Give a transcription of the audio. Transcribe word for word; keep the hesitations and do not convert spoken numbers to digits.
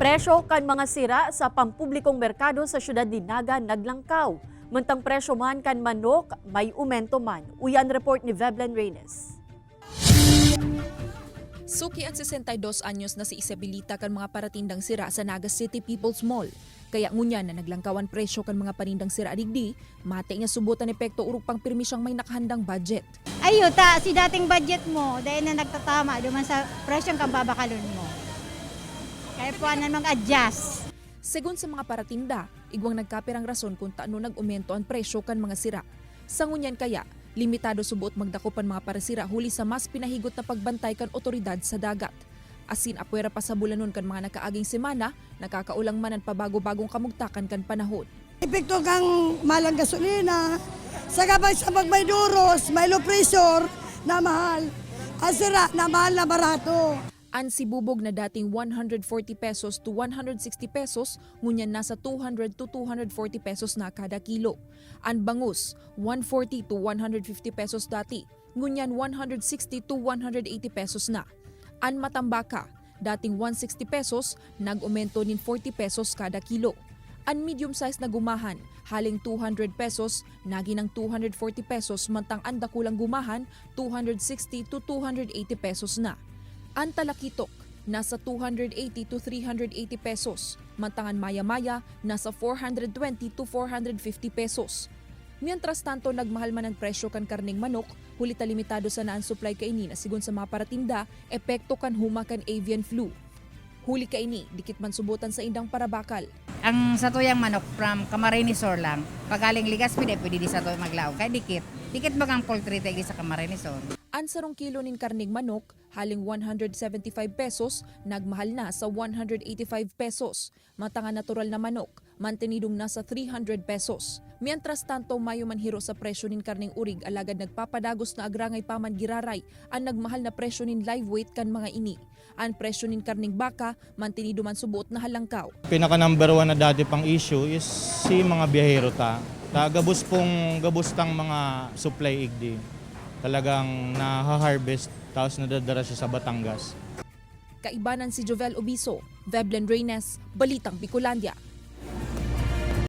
Presyo kan mga sira sa pampublikong merkado sa siyudad ni Naga naglangkaw. Mantang presyo man kan manok, may umento man. Uyan report ni Veblen Reynes. Suki an sesenta y dos anyos na si Isabelita kan mga paratindang sira sa Naga City People's Mall. Kaya ngunyan na naglangkaw an presyo kan mga panindang sira digdi, mate niya subot an epekto orog pang pirmi siyang may nakahandang budget. Ayo ta, si dating budget mo, dai na nagtatama duman sa presyong kababakalon mo. Kaya puanan mag-adjust. Segun sa mga paratinda, igwang nagkapirang rason kun tano nag-omento an presyo kan mga sira. Sa ngunyan kaya, limitado subot magdakop an mga parasira huli sa mas pinahigot na pagbantay kan otoridad sa dagat. Asin apwera pa sa bulanon kan mga nakaaging semana, nakakaolang man an pabago-bagong kamugtakan kan panahon. Epekto kan mahal ang gasolina, saka pag sa pag may duros, may low pressure na mahal, ang sira na mahal na barato. An sibubog na dating one hundred forty pesos to one hundred sixty pesos, ngunyan nasa two hundred to two hundred forty pesos na kada kilo. An bangus, one forty to one hundred fifty pesos dati, ngunyan one hundred sixty to one hundred eighty pesos na. An matambaka, dating one sixty pesos, nag-omento nin forty pesos kada kilo. An medium size na gumahan, haling two hundred pesos, nagin ang two hundred forty pesos, mantang an dakulang gumahan, two hundred sixty to two hundred eighty pesos na. An talakitok, nasa two hundred eighty to three hundred eighty pesos, mantang an maya-maya, nasa four hundred twenty to four hundred fifty pesos. Mientras tanto, nagmahal man an presyo kan karneng manok, huli ta limitado sana an supply kaini na, sigon sa mga paratinda, epekto kan huma kan avian flu. Huli kaini, dikit man subot an saindang parabakal. Ang satuyang manok from Camarines Sur lang. Pagaling Legazpi, di pwede di sato maglaog. Kaya dikit. Dikit bagang poultry ta di sa Camarines Sur. An sarong kilo nin karneng manok, haling one hundred seventy-five pesos, nagmahal na sa one hundred eighty-five pesos. Mantang an natural na manok, mantenidong nasa three hundred pesos. Mientras tanto, mayo man hiro sa presyo nin karneng urig, alagad nagpapadagos na agrangay pa man giraray an nagmahal na presyo nin live weight kan mga ini. An presyo nin karneng baka, mantenido man subot na halangkaw. Pinaka number one na dati pang issue is si mga biyahero ta. Ta gabos pong, gabos tang mga supply igdi. Talagang naha-harvest, tapos nadadara siya sa Batangas. Kaibanan si Jovel Obiso, Veblen Reynes, Balitang Bicolandia.